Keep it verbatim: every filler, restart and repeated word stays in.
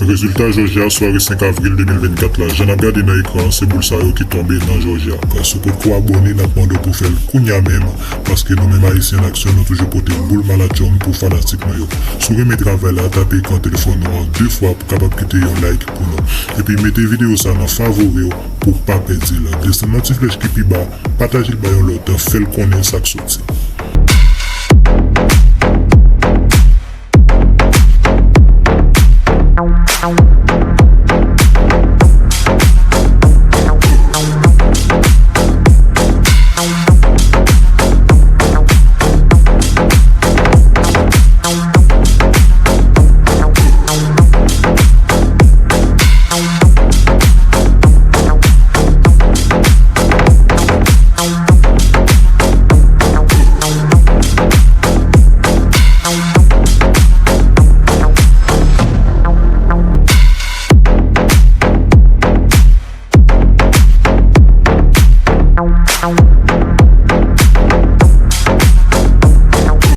Rezilta Jòji a, sware senk avril de mil vennkat la, jan n ap gade nan ekran an, se boul sa yo ki tonbe nan Jòji a. Si w potko abòne, n ap mande w pou w fè l kounye a menm, paske nou menm Ayisyen an aksyon, nou toujou pote boul malatchong pou fanatik nou yo. Si w renmen travay la, tape ekran telefòn nou an de fwa pou w kapab kite yon like pou nou. Epi mete videyo sa nan favori w pou w pa pèdi l. Desann nan ti flèch ki pi ba, pataje l bay yon lòt, fè l konnen sa k soti.